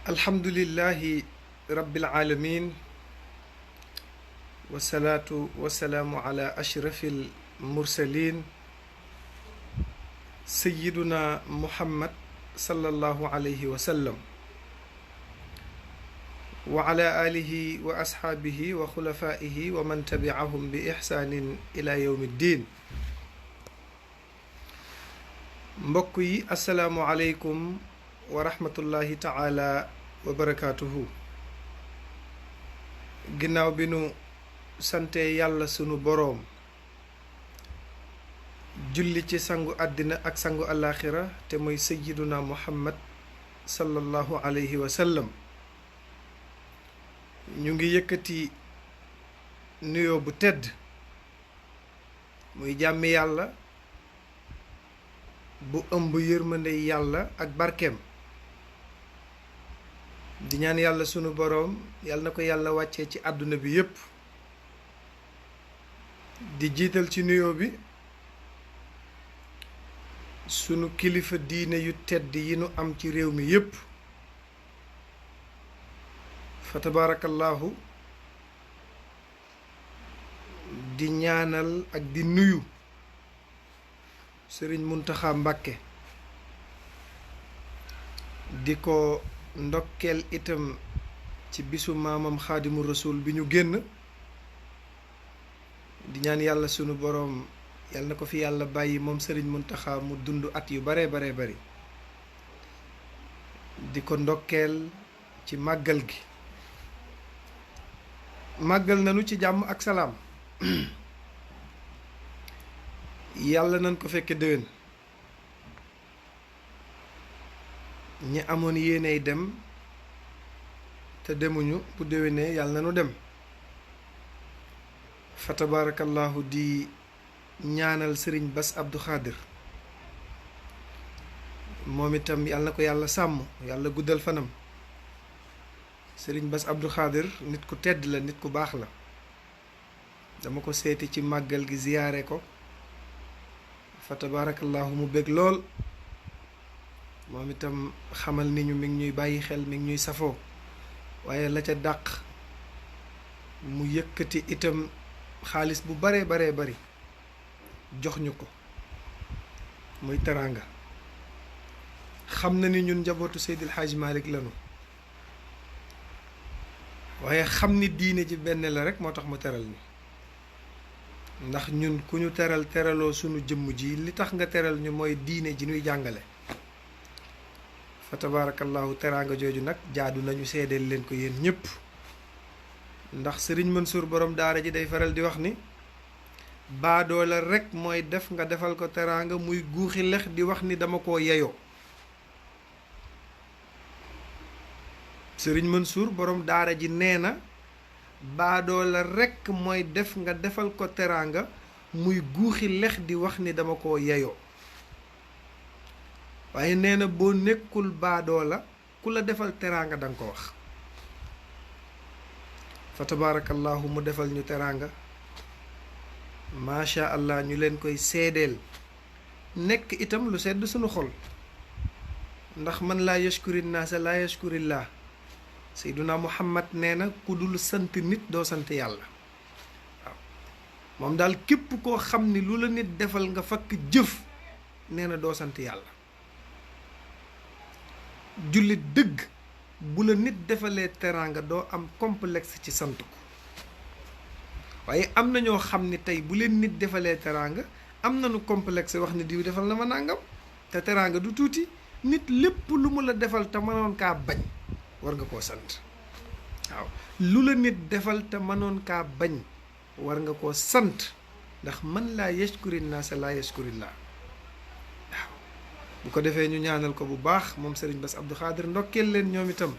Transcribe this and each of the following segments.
alhamdulillahi rabbil alamin wasalaatu wasalaamu ala ashrafil mursalin sayiduna muhammad sallallahu alayhi wa sallam wa ala alihi wa ashaabihi wa xulafaihi wa man tabiahum bi ixsaanin ila yawmi ddin. mbokk yi asalaamu aleykum wa rahmatullahi taala wa barakaatuhu. ginnaaw bi nu sante yàlla sunu boroom julli ci sangu àddina ak sangu alaaxira te mooy sayyiduna muhammad sallallahu alayhi wa sallam, ñu ngi yëkkati nuyoo bu tedd muy jàmmi yàlla bu ëmb yërmande yàlla ak barkeem, di ñaan yàlla sunu boroom yàlla na ko yàlla wàccee ci àdduna bi yépp, di jiital ci nuyoo bi sunu kilifa diine yu tedd yi nu am ci réew mi yépp fa tabaarakallaahu, di ñaanal ak di nuyu sëriñ Muntaxa Mbàkke, di ko ndokkeel itam ci bisu maamam xaadimu rasul bi ñu génn, di ñaan yàlla sunu boroom yàlla na ko fi yàlla bàyyi moom sëriñ Muntaxa mu dund at yu bare bari, di ko ndokkeel ci màggal gi. màggal nanu ci jàmm ak salaam yàlla nañ ko fekke déwén. ñi amoon yéeney dem te demuñu bu déwénee yàlla nanu dem. fa tabarakallahu, di ñaanal sëriñ Bass Abdou Khadir moom itam yàlla na ko yàlla sàmm, yàlla guddal fanam. sëriñ Bass Abdou Khadir nit ku tedd la, nit ku baax la. dama ko seeti ci màggal gi ziyaare ko, fa tabarakallahu mu bég lool. moom itam xamal ni ñu mi ngi ñuy bàyyi xel, mi ngi ñuy safoo. waaye la ca dàq mu yëkkati itam xaalis bu bare bari jox ñu ko muy teraanga. xam na ni ñun njabootu Seydil Hadji Malick lanu, waaye xam ni diine ji benn la rek moo tax mu teral ñu. ndax ñun ku ñu teral teraloo sunu jëmm ji, li tax nga teral ñu mooy diine ji ñuy jàngale. fa tabarakallahu, teraanga jooju nag jaadu nañu seedeel leen ko yéen ñëpp. ndax sëriñ Mansour borom daara ji day faral di wax ni baadoola rekk mooy def nga defal ko teraanga muy guuxi lex di wax ni dama koo yeyoo. sëriñ Mansour borom daara ji nee na baadoola rekk mooy def nga defal ko teraanga muy guuxi lex di wax ni dama koo yeyoo. waaye nee na boo nekkul baadoola ku la defal teraanga danga ko wax. fa tabarakallahu, mu defal ñu teraanga macha allah, ñu leen koy seedeel. nekk itam lu sedd sunu xol, ndax man laa yashkuri naasa laa yashkurillah. Seyduna Muhammad nee na ku dul sant nit doo sant yàlla. waaw moom daal képp koo xam ni lu la nit defal nga fakk jëf, nee na doo sant yàlla. jullit dëgg bu la nit defalee teraanga doo am complexe ci sant ko. waaye am na ñoo xam ni tey bu leen nit defalee teraanga am nañu complexe wax ni diw defal na ma nàngam, te teraanga du tuuti. nit lépp lu mu la defal te mënoon kaa bañ war nga koo sant. waaw lu la nit defal te mënoon kaa bañ war nga koo sant, ndax man laa yashkuri naasa laa yashkurillah. waaw bu ko defee ñu ñaanal ko bu baax moom sëriñ Bass Abdou Khadir, ndokkeel leen ñoom itam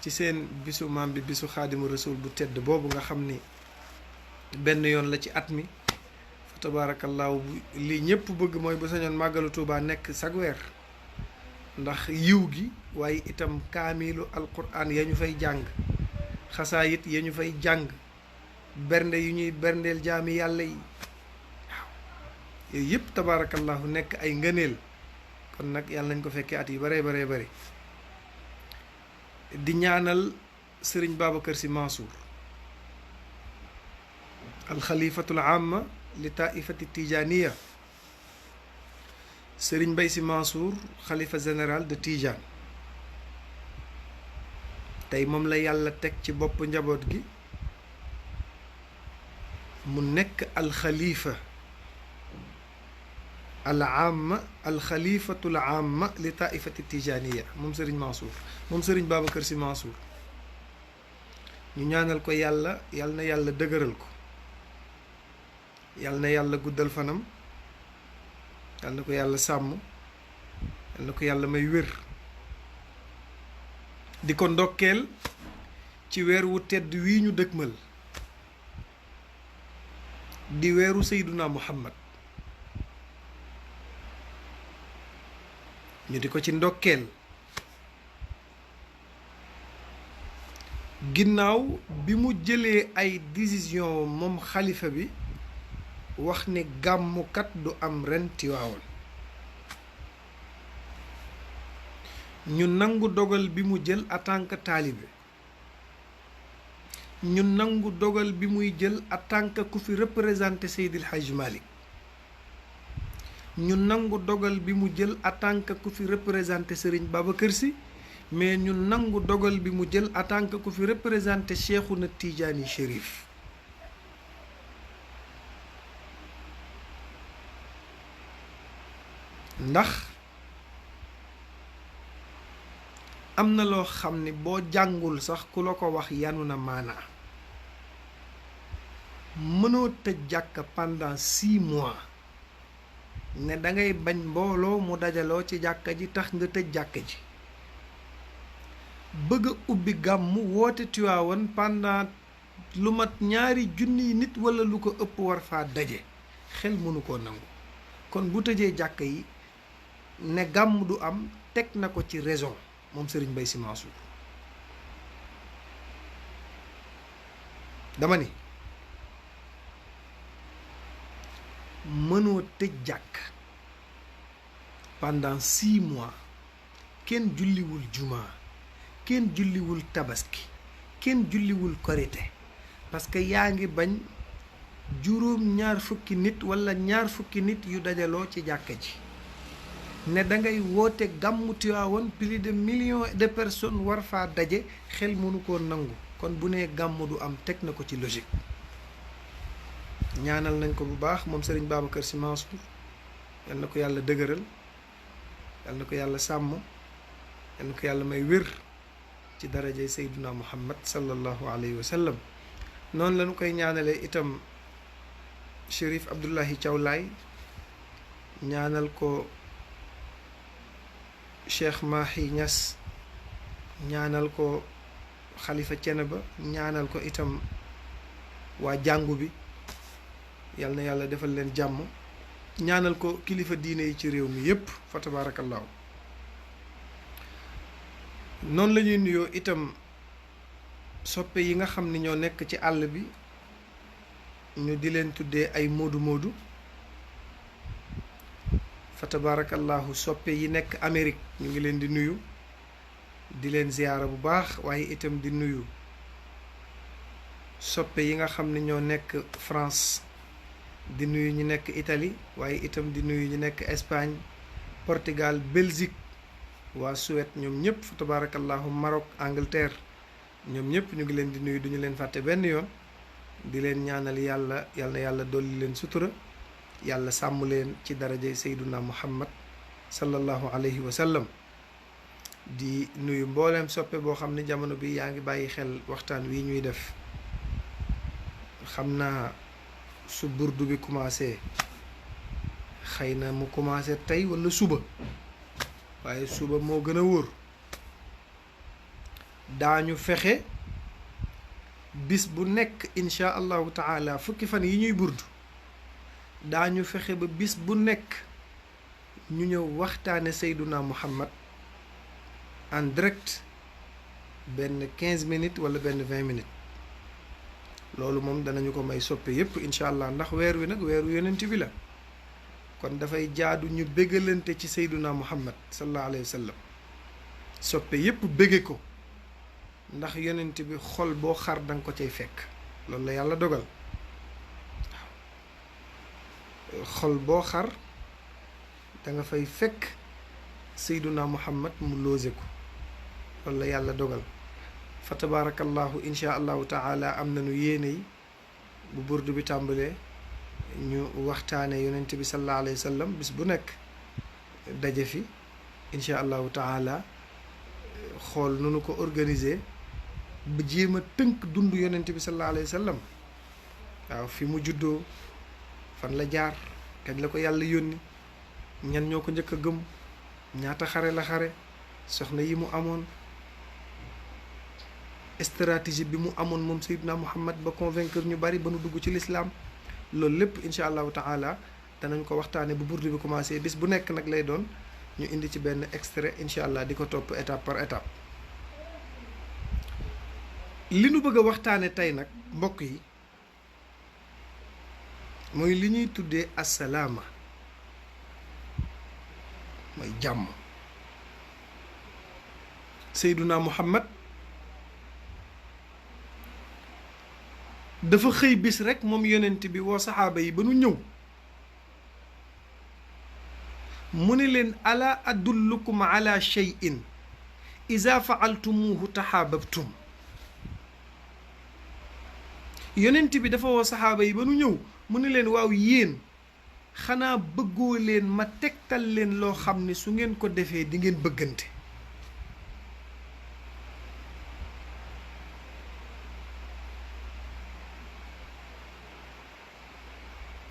ci seen bisu maam bi, bisu xaadimu rasul bu tedd boobu nga xam ni benn yoon la ci at mi. fa tabaarakallaahu, lii ñëpp bëgg mooy bu sañoon màggalu Tuubaa nekk sag weer, ndax yiw gi, waaye itam kaamilu alquran ya ñu fay jàng, xasaayit ya ñu fay jàng, bernde yu ñuy berndeel jaami yàlla yi. waaw yooyu yëpp tabaarakallaahu nekk ay ngëneel. kon nag yàlla nañ ko fekkee at yi bare di ñaanal sëriñ Babacar Sy Mansour alxalifatul amma li taifati tijaniya, sëriñ Mbay Sy Mansour xalifa général de Tijane. tey moom la yàlla teg ci bopp njaboot gi mu nekk alxalifa al amma alxalifatul amma li taifati tijaniya, moom sëriñ Mansour, moom sëriñ Babacar Sy Mansour. ñu ñaanal ko yàlla, yal na yàlla dëgëral ko, yal na yàlla guddal fanam, yal na ko yàlla sàmm, yal na ko yàlla may wér. di ko ndokkeel ci weer wu tedd wii ñu dëkkmal di weeru Seyduna Muhammad. ñu di ko ci ndokkeel ginnaaw bi mu jëlee ay décision moom xalifa bi wax ne gàmmukat du am ren Tiwaawan. ñu nangu dogal bi mu jël en tant que taalibe, ñu nangu dogal bi muy jël en tant que ku fi représenté Seydil Hadj Malick, ñu nangu dogal bi mu jël en tant que ku fi représenté Serigne Babacar Sy, mais ñu nangu dogal bi mu jël en tant que ku fi représenté Cheikhouna Tidiane Chérif. ndax am na loo xam ni boo jàngul sax ku la ko wax yanu na maanaa. mënoo tëj jàkka pendant 6 mois ne da ngay bañ mbooloo mu dajaloo ci jàkka ji tax nga tëj jàkka ji, bëgg a ubbi gàmmu woote Tiwaawan pendant lu mat 2 junniy nit wala lu ko ëpp war faa daje, xel mënu koo nangu. kon bu tëjee jàkka yi ne gàmm du am, teg na ko ci raison moom Serigne Mbaye Sy Mansour. dama ni mënoo tëj jàkk pendant 6 mois, kenn julliwul jumaa, kenn julliwul tabaski, kenn julliwul korite, parce que yaa ngi bañ juróom-ñaar fukki nit wala ñaar fukki nit yu dajaloo ci jàkka ji, ne da ngay woote gàmmu Tiwaawan plus de millions de personnes war faa daje, xel mënu koo nangu. kon bu nee gàmmu du am, teg na ko ci logique. ñaanal nañ ko bu baax moom Serigne Babacar Sy Mansour, yal na ko yàlla dëgëral, yal na ko yàlla sàmm, yal na ko yàlla may wér ci darajay Seyduna Muhammad sallallahu alayhi wa sallam. noonu la ñu koy ñaanalee itam Chérif Abdoulahi Thiaw Laye, ñaanal ko Cheikh Mahi Niass, ñaanal ko Khalifa Thiénaba, ñaanal ko itam waa jàngu bi, yal na yàlla defal leen jàmm, ñaanal ko kilifa diine yi ci réew mi yépp fa tabaarakallaahu. noonu la ñuy nuyoo itam soppe yi nga xam ni ñoo nekk ci àll bi, ñu di leen tuddee ay moodu-moodu fa tabaarakallaahu. soppe yi nekk Amérique ñu ngi leen di nuyu, di leen ziyaara bu baax, waaye itam di nuyu soppe yi nga xam ne ñoo nekk France, di nuyu ñu nekk Italie, waaye itam di nuyu ñu nekk Espagne, Portugal, Belgique, waa Suède, ñoom ñëpp fa tabaarakallaahu, Maroc, Angleterre, ñoom ñëpp ñu ngi leen di nuyu, duñu leen fàtte benn yoon, di leen ñaanal yàlla, yal na yàlla dolli leen sutura, yàlla sàmm leen ci darajay Seyduna Muhammad sallallahu alayhi wa sallam. di nuyu mbooleem soppe boo xam ne jamono bi yaa ngi bàyyi xel waxtaan wi ñuy def. xam naa su burdu bi commencé xëy na mu commencé tey walla suba, waaye suba moo gën a wóor. daañu fexe bis bu nekk insha allahu taala, fukki fan yi ñuy burdu, daañu fexe ba bis bu nekk ñu ñëw waxtaane Seyduna Muhammad en direct, benn 15 minutes wala benn 20 minutes. loolu moom danañu ko may soppe yépp incha allah, ndax weer wi nag weeru yonent bi la, kon dafay jaadu ñu bégalante ci Seyduna Muhammad sallallahu alayhi wa sallam. soppe yépp bége ko, ndax yonent bi xol boo xar danga ko cay fekk loolu la yàlla dogal xol boo xar danga fay fekk Seyduna Muhammad mu loose ko loolu la yàlla dogal fa tabaarakallahu insha allahu taala am nañu yéene yi bu burdu bi tàmbalee ñu waxtaane yonent bi sallallahu alayhi wa sallam bis bu nekk daje fi insha allahu taala xool nu nu ko organiser ba jéem a tënk dund yonent bi sallallahu alayhi wa sallam waaw fi mu juddoo fan la jaar kañ la ko yàlla yónni ñan ñoo ko njëkk a gëm ñaata xare la xare soxna yi mu amoon stratégie bi mu amoon moom Seydina Muhammad ba convaincre ñu bari ba nu dugg ci lislaam loolu lépp insha allahu taala danañ ko waxtaane bu burdu bi commencé bis bu nekk nag lay doon ñu indi ci benn extrait insha allah di ko topp étape par étape li nu bëgg a waxtaane tey nag mbokk yi mooy li ñuy tuddee assalaama mooy jàmm Seydina Muhammad dafa xëy bis rek moom yonent bi woo saxaaba yi ba nu ñëw mu ne leen ala adullukum ala shay'in iza fa'altumuhu tahaababtum yonent bi dafa woo saxaaba yi ba nu ñëw mu ne leen waaw yéen xanaa bëggoo leen ma tegtal leen loo xam ne su ngeen ko defee di ngeen bëggante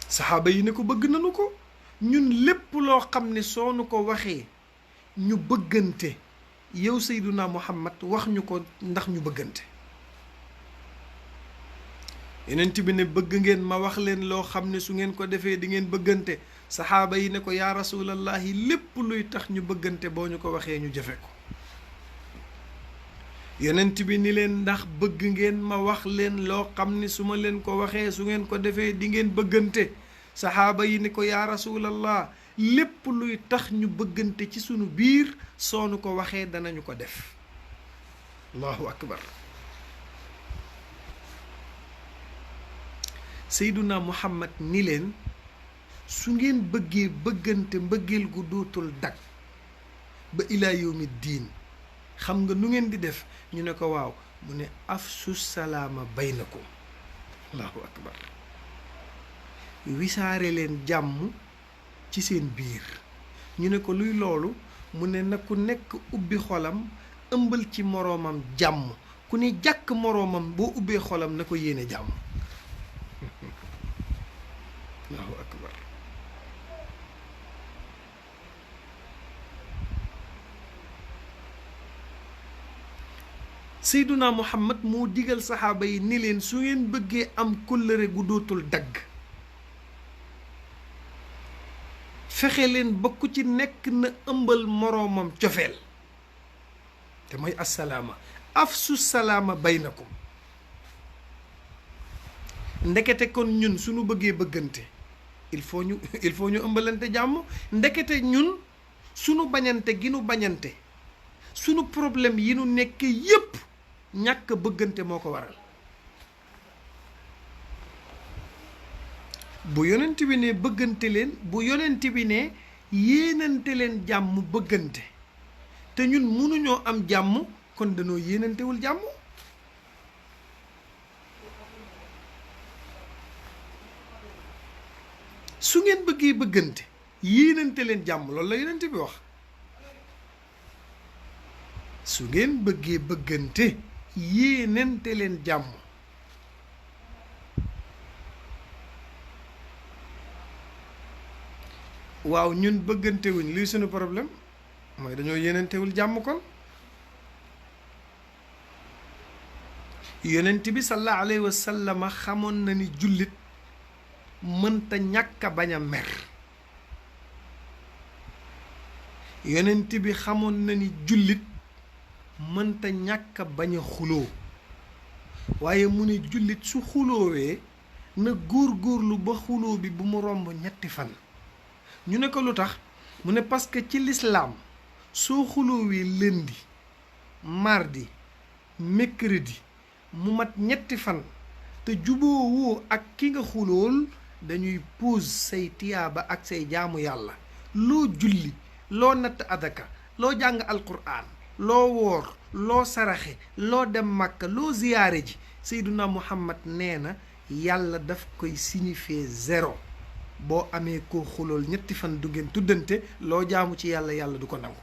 saxaaba yi ne ko bëgg nanu ko ñun lépp loo xam ne soo nu ko waxee ñu bëggante yow Seyduna Muhammad wax ñu ko ndax ñu bëggante yonent bi ne bëgg ngeen ma wax leen loo xam ne su ngeen ko defee di ngeen bëggante saxaaba yi ne ko yaa rasulallahi lépp luy tax ñu bëggante boo ñu ko waxee ñu jëfe ko yonent bi ni leen ndax bëgg ngeen ma wax leen loo xam ne su ma leen ko waxee su ngeen ko defee di ngeen bëggante saxaaba yi ni ko yaa rasulallah lépp luy tax ñu bëggante ci sunu biir soo nu ko waxee danañu ko def allahu akbar Seyduna Muhammad ni leen su ngeen bëggee bëggante mbëggeel gu dootul dag ba ilaa yawmi diin xam nga nu ngeen di def ñu ne ko waaw mu ne afsu salaama baynakum allahu akbar wisaare leen jàmm ci seen biir ñu ne ko luy loolu mu ne na ku nekk ubbi xolam ëmbal ci moroomam jàmm ku ne jàkk moroomam boo ubbee xolam na ko yéene jàmm allahu akbar Seyduna Muhammad moo digal saxaaba yi ni leen su ngeen bëggee am kóllëre gu dootul dagg fexe leen ba ku ci nekk na ëmbal moroomam cofeel te mooy assalaama afsu salaama baynakum ndekete kon ñun suñu bëggee bëggante il faut ñu ëmbalante jàmm ndekete ñun suñu bañante gi nu bañante suñu problème yi nu nekk yépp ñàkk bëggante moo ko waral bu yonent bi ne bëggante leen bu yonent bi ne yéenante leen jàmm bëggante te ñun mënuñoo am jàmm kon dañoo yéenantewul jàmm su ngeen bëggee bëggante yéenante leen jàmm loolu la yonent bi wax su ngeen bëggee bëggante yéenante leen jàmm waaw ñun bëggante wuñ luy suñu problème mooy dañoo yéenantewul jàmm kon yonent bi sallallahu alayhi wa sallam xamoon na ni jullit mënta ñàkk a bañ a mer yonent bi xamoon na ni jullit mënta ñàkk a bañ a xuloo waaye mu ne jullit su xuloowee na góor-góorlu ba xuloo bi bu mu romb ñetti fan ñu ne ko lu tax mu ne parce que ci lislaam soo xuloowee lundi mardi mercredi mu mat ñetti fan te juboowoo ak ki nga xulool dañuy pause say tiyaaba ak say jaamu yàlla loo julli loo natt adaka loo jàng alquran loo woor loo saraxe loo dem màkka loo ziyaare ji Seyduna Muhammad nee na yàlla daf koy signifier zéro boo amee koo xulool ñetti fan du ngeen tuddante loo jaamu ci yàlla yàlla du ko nangu.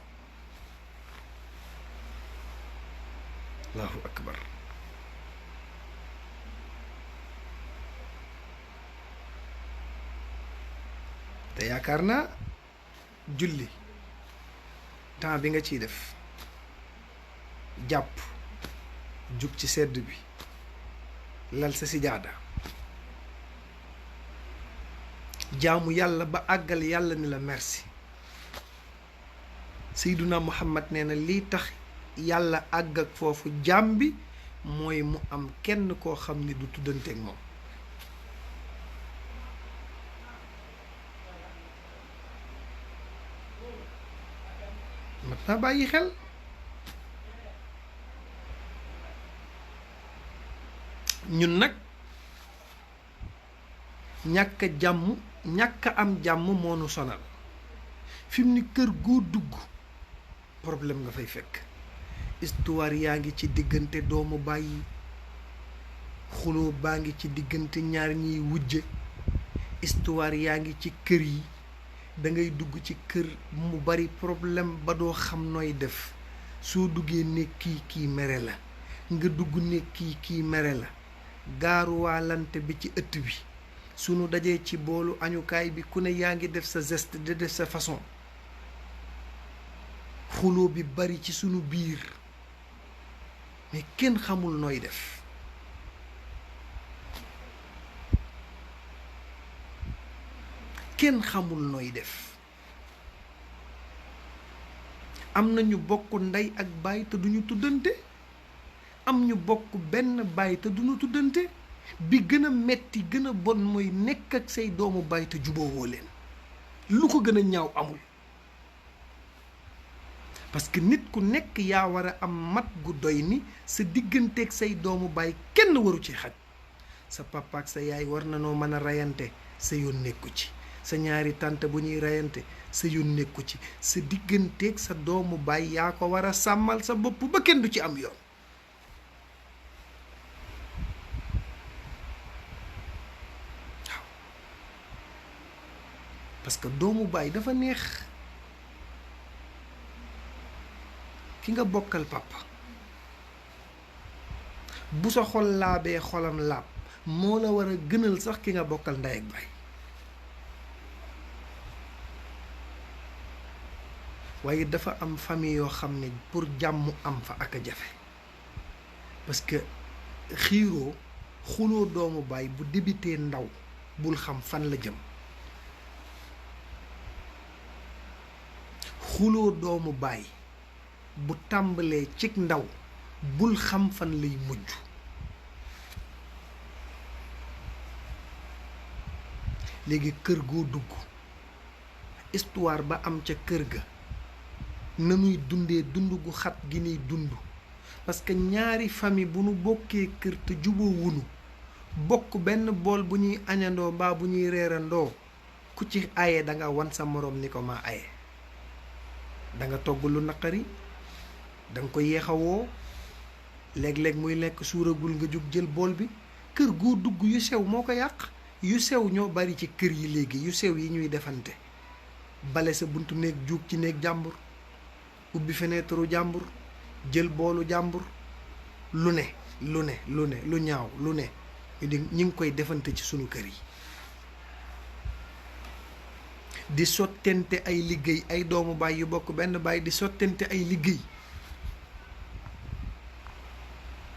allahu akbar. te yaakaar naa julli temps bi nga ciy def jàpp jug ci sedd bi lal sa sijaada jaamu yàlla ba àggal yàlla ni la merci. Seyduna Muhammad nee na lii tax yàlla àgg ak foofu jaam bi mooy mu am kenn koo xam ni du tuddanteeg moom. mat naa bàyyi xel. ñun nag ñàkk a jàmm ñàkk a am jàmm moo nu sonal fi mu ni kër goo dugg problème nga fay fekk. histoire yaa ngi ci diggante doomu bàyyi xuloo baa ngi ci diggante ñaar ñiy wujje histoire yaa ngi ci kër yi da ngay dugg ci kër mu bari problème ba doo xam nooy def soo duggee ne kii mere la nga dugg ne kii mere la gaaruwaalante bi ci ëtt bi sunu dajee ci boolu añukaay bi ku ne yaa ngi def sa geste di def sa façon xuloo bi bari ci sunu biir mais kenn xamul nooy def. kenn xamul nooy def. am na ñu bokk ndey ak baay te duñu tuddante am ñu bokk benn baay te duñu tuddante bi gën a metti gën a bon mooy nekk ak say doomu baay te juboowoo leen lu ko gën a ñaaw amul. parce que nit ku nekk yaa war a am mat gu doy ni sa digganteeg say doomu baay kenn waru ci xaj. sa papa ak sa yaay war na noo mën a reyante sa yoon nekku ci. sa ñaari tante bu ñuy reyante sa yoon nekku ci. sa digganteeg sa doomu baay yaa ko war a sàmmal sa bopp ba kenn du ci am yoon. waaw parce que doomu baay dafa neex. ki nga bokkal papa bu sa xol laabee xolam laab moo la war a gënal sax ki nga bokkal ndey ak baay. waaye dafa am famille yoo xam ne pour jàmm am fa ak a jafe parce que xiiroo xuloo doomu baay bu débitee ndaw bul xam fan la jëm. xuloo doomu baay bu tàmbalee cig ndaw bul xam fan lay mujj. léegi kër goo dugg histoire ba am ca kër ga nanuy dundee dund gu xat gi niy dund parce que ñaari famille bu nu bokkee kër te juboo wunu bokk benn bool bu ñuy añandoo mbaa bu ñuy reerandoo ku ci aye danga wan sa moroom ni ko maa aye. danga togg lu naqari danga ko yeexawoo léeg-léeg muy lekk suuragul nga jóg jël bool bi. kër goo dugg yu sew moo ko yàq. yu sew ñoo bari ci kër yi léegi yu sew yi ñuy defante bale sa buntu néeg juug ci néeg jàmbur ubbi fenêtre jàmbur jël boolu jàmbur lu ne lu ñaaw lu ne ñu ngi koy defante ci sunu kër yi. di sottente ay liggéey ay doomu baay yu bokk benn baay di sottente ay liggéey.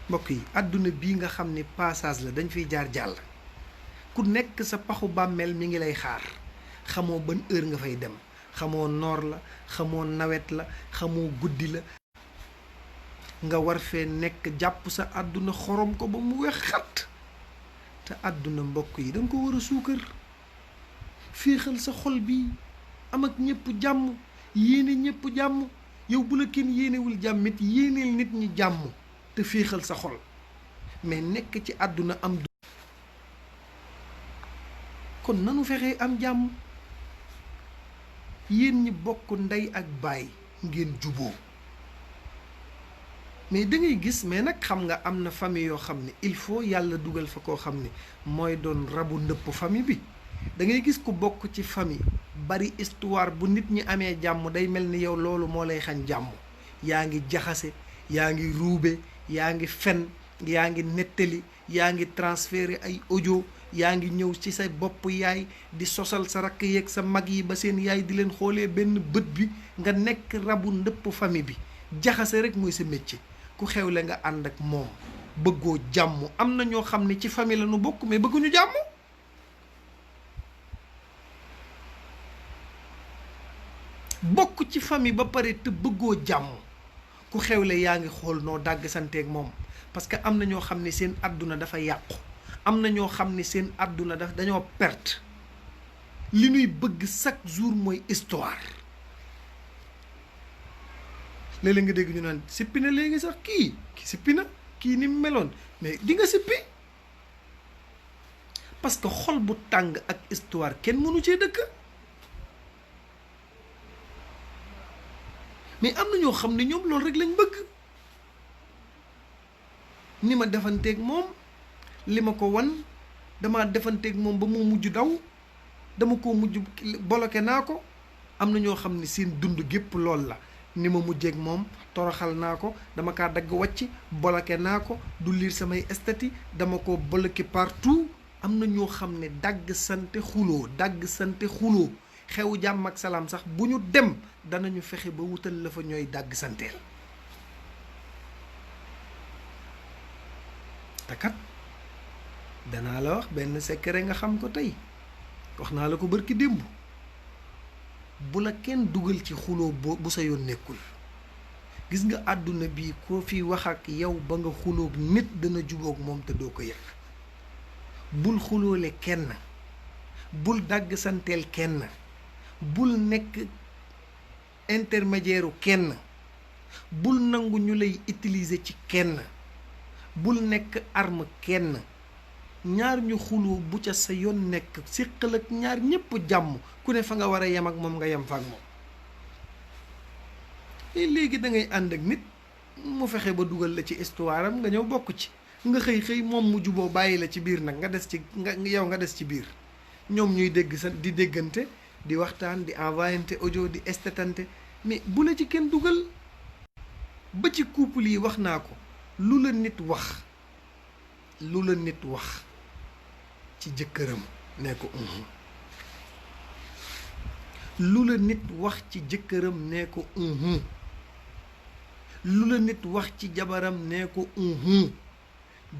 mbokk yi àdduna bii nga xam ni passage la dañ fiy jaar jàll. ku nekk sa paxu bàmmeel mi ngi lay xaar xamoo ban heure nga fay dem xamoo noor la xamoo nawet la xamoo guddi la nga war fee nekk jàpp sa àdduna xorom ko ba mu wex xat te àdduna mbokk yi danga ko war a suukar féexal sa xol bi am ak ñëpp jàmm yéene ñëpp jàmm yow bu la kenn yéenewul jàmm it yéeneel nit ñi jàmm te féexal sa xol mais nekk ci àdduna am kon nanu fexee am jàmm yéen ñi bokk ndey ak baay ngeen juboo mais da ngay gis mais nag xam nga am na famille yoo xam ne il faut yàlla dugal fa koo xam ne mooy doon rabu ndëpp famille bi da ngay gis ku bokk ci famille bari histoire bu nit ñi amee jàmm day mel ni yow loolu moo lay xañ jàmm yaa ngi jaxase yaa ngi ruube yaa ngi fen yaa ngi nettali yaa ngi transféré ay audio yaa ngi ñëw ci sa bopp yaay di sosal sa rakk yeeg sa mag yi ba seen yaay di leen xoolee benn bët bi nga nekk rabu ndëpp famille bi jaxase rek mooy sa métier ku xewle nga ànd ak moom bëggoo jàmm am na ñoo xam ne ci famille la nu bokk mais bëgguñu jàmm bokk ci famille ba pare te bëggoo jàmm ku xewle yaa ngi xool noo dàgg santeeg moom parce que am na ñoo xam ne seen àdduna dafa yàqu am na ñoo xam ne seen àdduna dañoo perte li ñuy bëgg chaque jour mooy histoire léeg-léeg nga dégg ñu naan sippi na léegi sax kii sippi na kii ni meloon mais di nga sippi parce que xol bu tàng ak histoire kenn mënu cee dëkk mais am na ñoo xam ne ñoom loolu rek lañ bëgg ni ma defanteeg moom li ma ko wan dama defanteeg moom ba moo mujj daw dama ko mujj bloqué naa ko am na ñoo xam ne seen dund gépp lool la ni ma mujjeeg moom toroxal naa ko dama kaa dagg wàcc bloqué naa ko du lire samay statut dama ko bloqué partout am na ñoo xam ne dagg sante xuloo xew jàmm ak salaam sax bu ñu dem danañu fexe ba wutal la fa ñooy dagg santeel te kat danaa la wax benn secret nga xam ko tey wax naa la ko barki démb bu la kenn dugal ci xuloo bu sa yoon nekkul gis nga àdduna bi koo fi wax ak yow ba nga xuloog nit dana jubóog moom te doo ko yëg bul xuloole kenn bul dagg santeel kenn bul nekk intermédiaire kenn bul nangu ñu lay utiliser ci kenn bul nekk arme kenn ñaar ñu xuloo bu ca sa yoon nekk séqal ak ñaar ñépp jàmm ku ne fa nga war a yem ak moom nga yem fa ak moom léegi da ngay ànd ak nit mu fexe ba dugal la ci histoire am nga ñëw bokk ci nga xëy moom mu juboo bàyyi la ci biir nag nga des ci yow nga des ci biir ñoom ñuy dégg sa di déggante di waxtaan di envoyante audio di estetante mais bu la ci kenn dugal ba ci couple yi wax naa ko lu la nit wax ci jëkkëram nee ko lu la nit wax ci jëkkëram nee ko lu la nit wax ci jabaram nee ko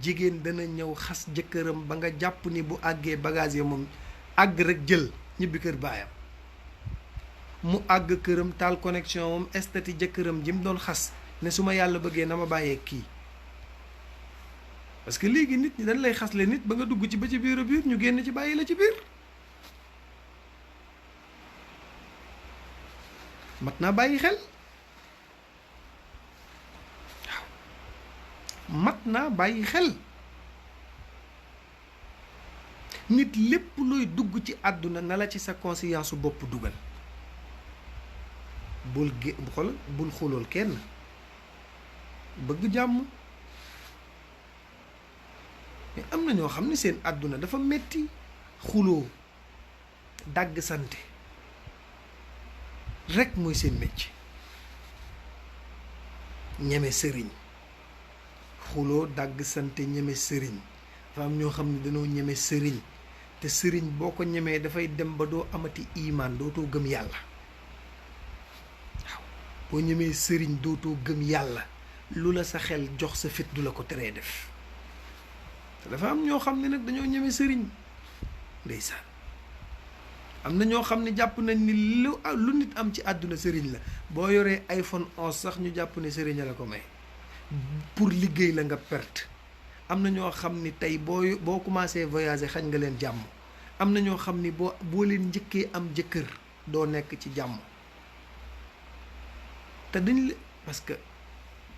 jigéen dana ñëw xas jëkkëram ba nga jàpp ni bu àggee bagage yi moom àgg rek jël ñibbi kër baayam mu àgg këram taal connexion moom estati jëkkëram ji mu doon xas ne su ma yàlla bëggee na ma bàyyee kii parce que léegi nit ñi dañ lay xasle nit ba nga dugg ci ba ci biir ñu génn ci bàyyi la ci biir mat naa bàyyi xel waaw mat naa bàyyi xel nit lépp looy dugg ci àdduna na la ci sa conscience su bopp dugal bul xulool kenn bëgg jàmm mais am na ñoo xam ne seen àdduna dafa metti xuloo dàgg sante rek mooy seen métier ñeme sëriñ xuloo dàgg sante ñeme sëriñ dafa am ñoo xam ne dañoo ñeme sëriñ te sëriñ boo ko ñemee dafay dem ba doo amati imaan dootoo gëm yàlla waaw boo ñemee sëriñ dootoo gëm yàlla lu la sa xel jox sa fit du la ko teree def te dafa am ñoo xam ne nag dañoo ñeme sëriñ ndeysaan am na ñoo xam ne jàpp nañ ni lu nit am ci àdduna sëriñ la boo yoree iPhone 11 sax ñu jàpp ne sëriñ la ko may pour liggéey la nga perte am na ñoo xam ni tey boo commencé voyager xañ nga leen jàmm am na ñoo xam ni boo leen njëkkee am jëkkër doo nekk ci jàmm te dañ la parce que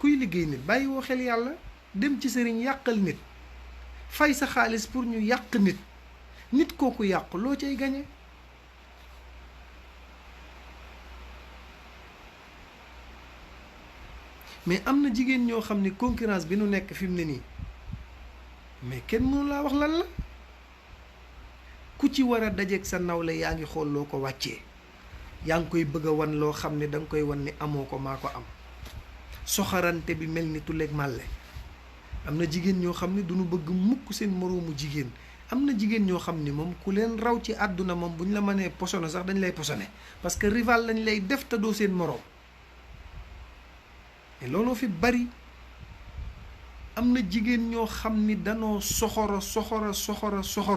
kuy liggéey nit bàyyi woo xel yàlla dem ci sëriñ yàqal nit fay sa xaalis pour ñu yàq nit kooku yàqu loo cay gañe mais am na jigéen ñoo xam ne concurrence bi nu nekk fi mu ne nii mais kenn mënu laa wax lan la ku ci war a dajeeg sa nawle yaa ngi xool loo ko wàccee yaa ngi koy bëgg a wan loo xam ne danga koy wan ni amoo ko maa ko am soxarante bi mel ni tuleeg màlle am na jigéen ñoo xam ne duñu bëgg mukk seen moroomu jigéen am na jigéen ñoo xam ni moom ku leen raw ci àdduna moom bu ñu la mënee posone sax dañ lay posone parce que rival lañ lay def te doo seen moroom mais looloo fi bari am na jigéen ñoo xam ni danoo soxor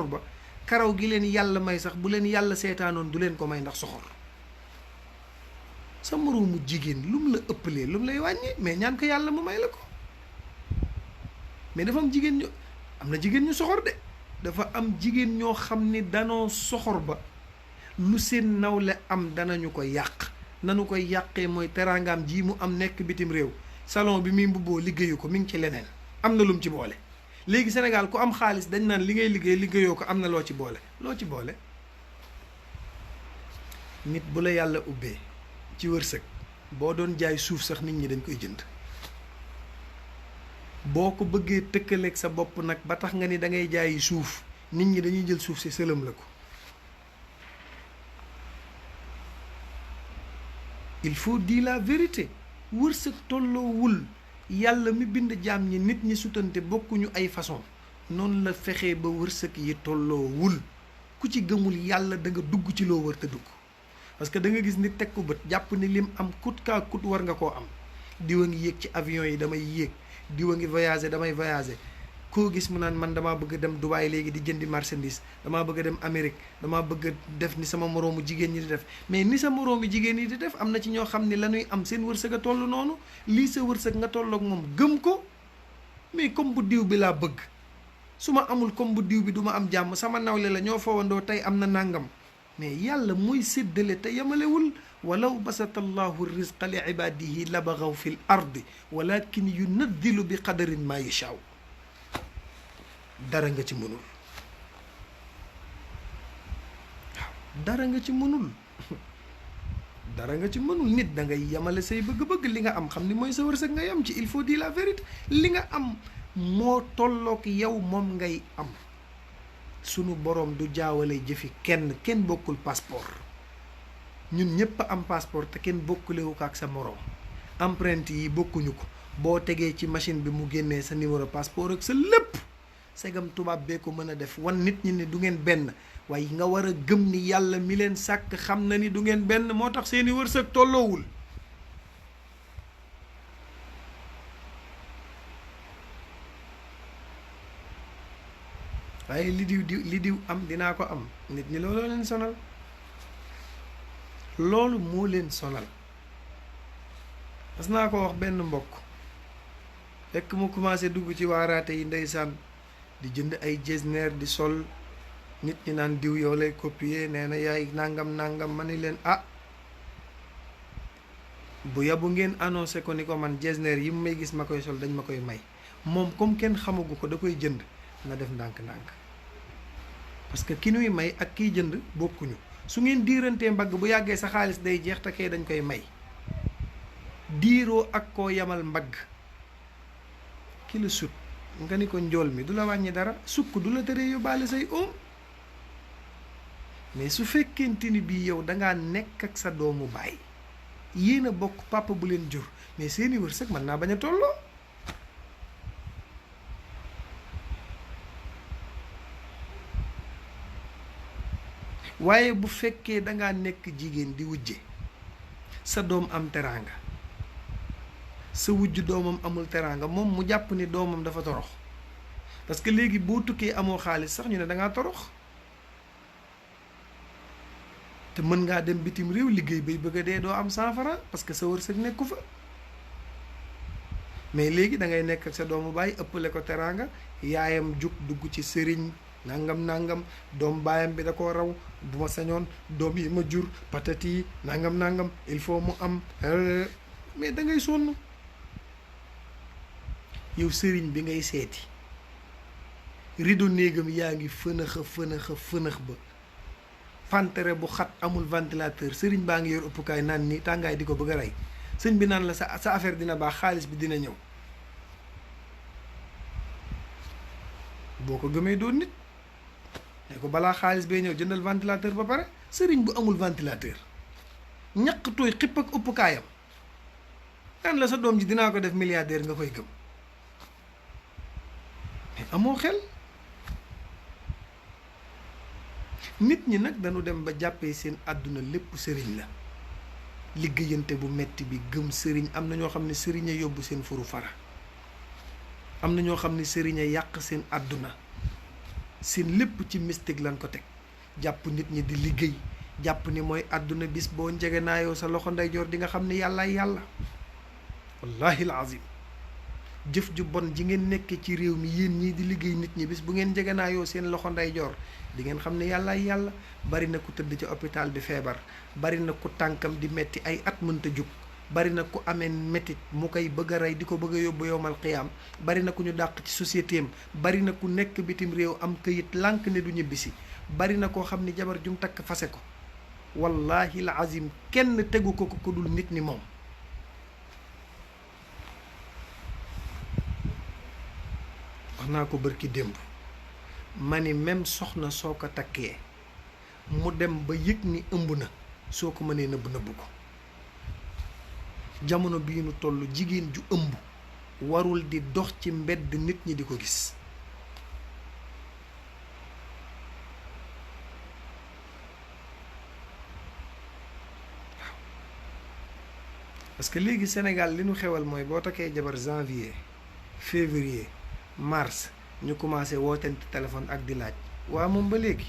ba karaw gi leen yàlla may sax bu leen yàlla seetaanoon du leen ko may ndax soxor sa moroomu jigéen lu mu la ëppalee lu mu lay wàññi mais ñaan ko yàlla mu may la ko mais dafa am jigéen ñu am na jigéen ñu soxor de dafa am jigéen ñoo xam ni danoo soxor ba lu seen nawle am danañu ko yàq nanu koy yàqee mooy teraangaam ji mu am nekk bitim réew salon bi muy mbubboo liggéeyu ko mi ngi ci leneen am na lum ci boole léegi Sénégal ku am xaalis dañ naan li ngay liggéeyoo ko am na loo ci boole nit bu la yàlla ubbee ci wërsëg boo doon jaay suuf sax nit ñi dañ koy jënd boo ko bëggee tëkkaleeg sa bopp nag ba tax nga ni da ngay jaayi suuf nit ñi dañuy jël suuf si sëlëm la ko il faut dire la vérité wërsëg tolloowul yàlla mi bind jaam ñi nit ñi sutante bokkuñu ay façon noonu la fexee ba wërsëg yi tolloowul ku ci gëmul yàlla da nga dugg ci loo wër te dugg parce que da nga gis nit teg ko bët jàpp ni lim am kut kaa kut war nga koo am diwa ngi yéeg ci avion yi damay yéeg diwa ngi voyager damay voyager koo gis mu naan man damaa bëgg dem Dubaï léegi di jëndi marchandise damaa bëgg dem Amérique damaa bëgg def ni sama moroomu jigéen ñi di def mais ni sa moroomu jigéen ñi di def am na ci ñoo xam ne la ñuy am seen wërsëg a toll noonu lii sa wërsëg nga tolloog moom gëm ko mais comme bu diw bi laa bëgg su ma amul comme bu diw bi du ma am jàmm sama nawle la ñoo fowandoo tey am na nàngam mais yàlla mooy séddale te yamalewul walaw basata allahu rizqa li ibadihi la bagaw fi l ardi walakin yunazzilu bi qadarin ma yashaa dara nga ci mënul waaw dara nga ci mënul dara nga ci mënul nit da ngay yamale say bëgg-bëgg li nga am xam ni mooy sa wërsëg nga yam ci il faut dire la vérité li nga am moo tolloog yow moom ngay am sunu borom du jaawale jëfi kenn bokkul passeport ñun ñëpp am passeport te kenn bokkulewu ko ak sa morom empreinte yi bokkuñu ko boo tegee ci machine bi mu génnee sa numéro passeport ak sa lépp segam tubaab bee ko mën a def wan nit ñi ne du ngeen benn waaye nga war a gëm ni yàlla mi leen sàkk xam na ni du ngeen benn moo tax seeni wërsëg tolloowul waaye li diw am dinaa ko am nit ñi looloo leen sonal loolu moo leen sonal parce naa ko wax benn mbokk fekk mu commencé dugg ci waaraate yi ndeysaan di jënd ay jesner di sol nit ñi naan diw yow lay copier nee na yaay nangam ma ni leen bu yabu ngeen annoncé ko ni ko man jesner yi mu may gis ma koy sol dañ ma koy may moom comme kenn xamagu ko da koy jënd na def ndànk-ndànk parce que ki nuy may ak kiy jënd bokkuñu su ngeen diirantee mbagg bu yàggee sa xaalis day jeex te kee dañ koy may diiroo ak koo yamal mbagg ki la sut nga ni ko njool mi du la wàññi dara sukk du la tere yóbbaale say mais su fekkente ni bii yow dangaa nekk ak sa doomu baay yéen a bokk papa bu leen jur mais seeni wërsëg mën naa bañ a tolloo waaye bu fekkee dangaa nekk jigéen di wujje sa doom am teraanga sa wujj doomam amul teraanga moom mu jàpp ni doomam dafa torox parce que léegi boo tukkee amoo xaalis sax ñu ne dangaa torox te mën ngaa dem bitim réew liggéey bay bëgg a dee doo am 100 francs parce que sa wërsëg nekku fa mais léegi da ngay nekk ak sa doomu baay ëppale ko teraanga yaayam jug dugg ci sëriñ nangam doom baayam bi da koo raw bu ma sañoon doom yi ma jur patati nangam il faut mu am mais da ngay sonn yow sëriñ bi ngay seeti rideau néegam yaa ngi fënax ba pantere bu xat amul ventilateur sëriñ baa ngi yor ëppukaay naan ni tàngaay di ko bëgg a rey sëñ bi naan la sa affaire dina baax xaalis bi dina ñëw boo ko gëmee doon nit ne ko balaa xaalis bee ñëw jëndal ventilateur ba pare sëriñ bu amul ventilateur ñaq tooy xipp ak ëppukaayam naan la sa doom ji dinaa ko def milliardaire nga koy gëm mais amoo xel nit ñi nag dañu dem ba jàppee seen àdduna lépp sëriñ la liggéeyante bu metti bi gëm sëriñ am na ñoo xam ne sëriñ a yóbbu seen furu fara am na ñoo xam ne sëriñ a yàq seen àdduna seen lépp ci mystique lañ ko teg jàpp nit ñi di liggéey jàpp ni mooy àdduna bis boo njegenaayoo sa loxo ndeyjoor di nga xam ne yàllaay yàlla wallahi alazim jëf ju bon ji ngeen nekkee ci réew mi yéen ñii di liggéey nit ñi bis bu ngeen njegenaayoo seen loxo ndeyjoor di ngeen xam ne yàllaay yàlla bari na ku tëdd ci hôpital bi feebar bari na ku tànkam di metti ay at mënta jug bari na ku amee mettit mu koy bëgg a rey di ko bëgg a yóbbu yowmal xiyaam bari na ku ñu dàq ci société am bari na ku nekk bitim réew am këyit lànk ne du ñibbisi bari na koo xam ni jabar jum takk fase ko wallahi la azim kenn tegu ko ko dul nit ni moom wax naa ko bërki démb ma ni même soxna soo ko takkee mu dem ba yëg ni ëmb na soo ko mënee nëbb ko jamono bii nu toll jigéen ju ëmb warul di dox ci mbedd nit ñi di ko gis parce que léegi Sénégal li nu xewal mooy boo takkee jabar janvier février mars ñu commencé wootante téléphone ak di laaj waa moom ba léegi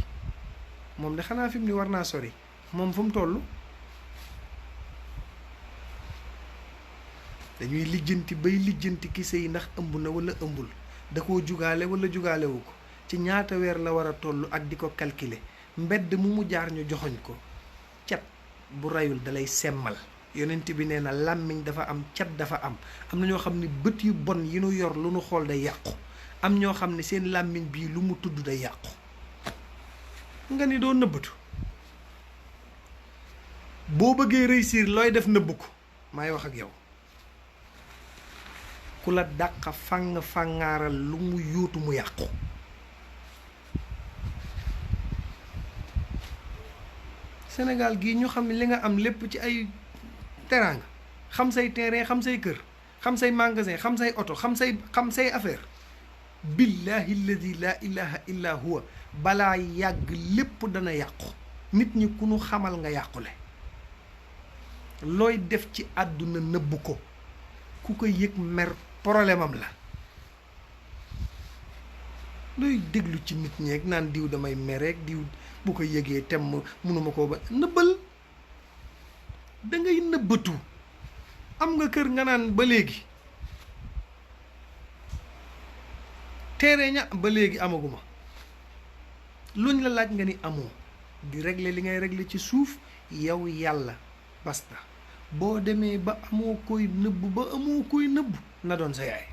moom de xanaa fi mu ni war naa sori moom fu mu toll dañuy lijjanti bay lijjanti ki sëy ndax ëmb na wala ëmbul da koo jugaale wala jugaalewu ko ci ñaata weer la war a toll ak di ko calculer mbedd mu jaar ñu joxoñ ko cat bu rayul dalay semmal yonent bi nee na làmmiñ dafa am cat dafa am na ñoo xam ne bët yu bon yi nu yor lu nu xool day yàqu am ñoo xam ne seen làmmiñ bii lu mu tudd day yàqu nga ni doo nëbbatu boo bëggee réussir looy def nëbb ko maay wax ak yow ku la dàq fàngaaral lu mu yuutu mu yàqu Sénégal gii ñu xam ne li nga am lépp ci ay teraanga xam say terrain xam say kër xam say magasin xam say oto xam say affaire billahi alladi la ilaha illa huwa balaa yàgg lépp dana yàqu nit ñi ku nu xamal nga yàqule looy def ci àdduna nëbb ko ku ko yëg mer problème am la looy déglu ci nit ñeeg naan diw damay mereeg diw bu ko yëgee tem mënuma koo ba nëbbal da ngay nëbbatu am nga kër nga naan ba léegi teere ña ba léegi amaguma luñ la laaj nga ni amoo di régler li ngay régler ci suuf yow yàlla basta boo demee ba amoo koy nëbb ba amoo koy nëbb na doon sa yaay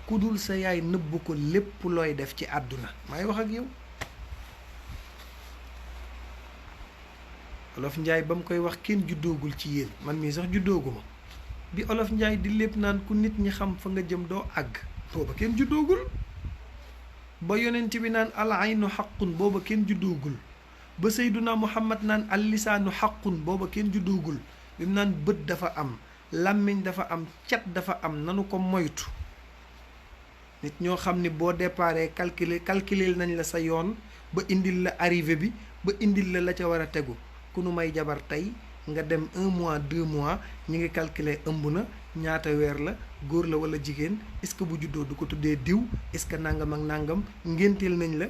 ku dul sa yaay nëbb ko lépp looy def ci àdduna maay wax ak yow Olof Njaay ba mu koy wax kenn juddoogul ci yéen man mii sax juddooguma bi Olof Njaay di lépp naan ku nit ñi xam fa nga jëm doo àgg booba kenn juddoogul ba yonent bi naan al aynu xaqun booba kenn juddoogul ba Seyduna Muhammad naan al lisaanu xaqun booba kenn juddoogul bi mu naan bët dafa am làmmiñ dafa am cat dafa am nanu ko moytu nit ñoo xam ni boo déparé calculer nañ la sa yoon ba indil la arrivé bi ba indil la ca war a tegu ku nu may jabar tey nga dem 1 mois 2 mois ñi ngi calculer ëmb na ñaata weer la góor la wala jigéen est-ce que bu juddoo du ko tuddee diw est-ce que nangam ak nangam ngénteel nañ la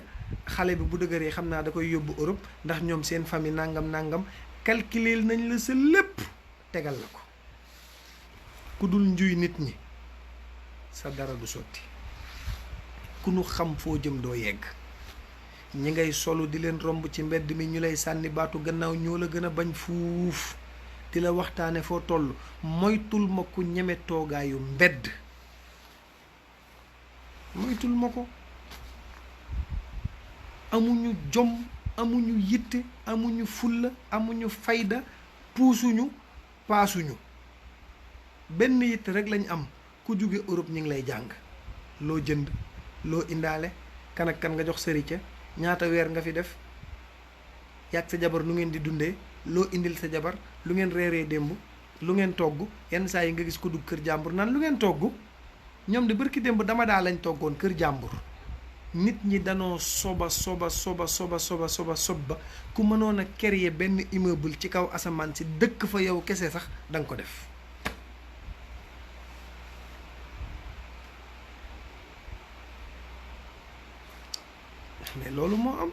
xale bi bu dëgëree xam naa da koy yóbbu Europe ndax ñoom seen famille nangam calculer nañ la sa lépp tegal la ko ku dul njuy nit ñi sa dara du sotti ku nu xam foo jëm doo yegg ñi ngay solu di leen romb ci mbedd mi ñu lay sànni baatu gannaaw ñoo la gën a bañ fuuf di la waxtaane foo toll moytul ma ku ñeme toogaayu mbedd moytul ma ko. amuñu jom, amuñu yitte, amuñu fulla, amuñu fayda, puusuñu paasuñu. benn yitte rek lañ am, ku jóge Europe ñi ngi lay jàng loo jënd, loo indaale, kan ak kan nga jox sëri ca, ñaata weer nga fi def, yàgg sa jabar nu ngeen di dundee, loo indil sa jabar, lu ngeen reeree démb, lu ngeen togg. yenn saa yi nga gis ko dugg kër jàmbur naan lu ngeen togg. ñoom de bërki démb dama daa lañ toggoon kër jàmbur. nit ñi danoo soba ba ku mënoon a créer benn immeuble ci kaw asamaan si dëkk fa yow kese sax danga ko def. mais loolu moo am.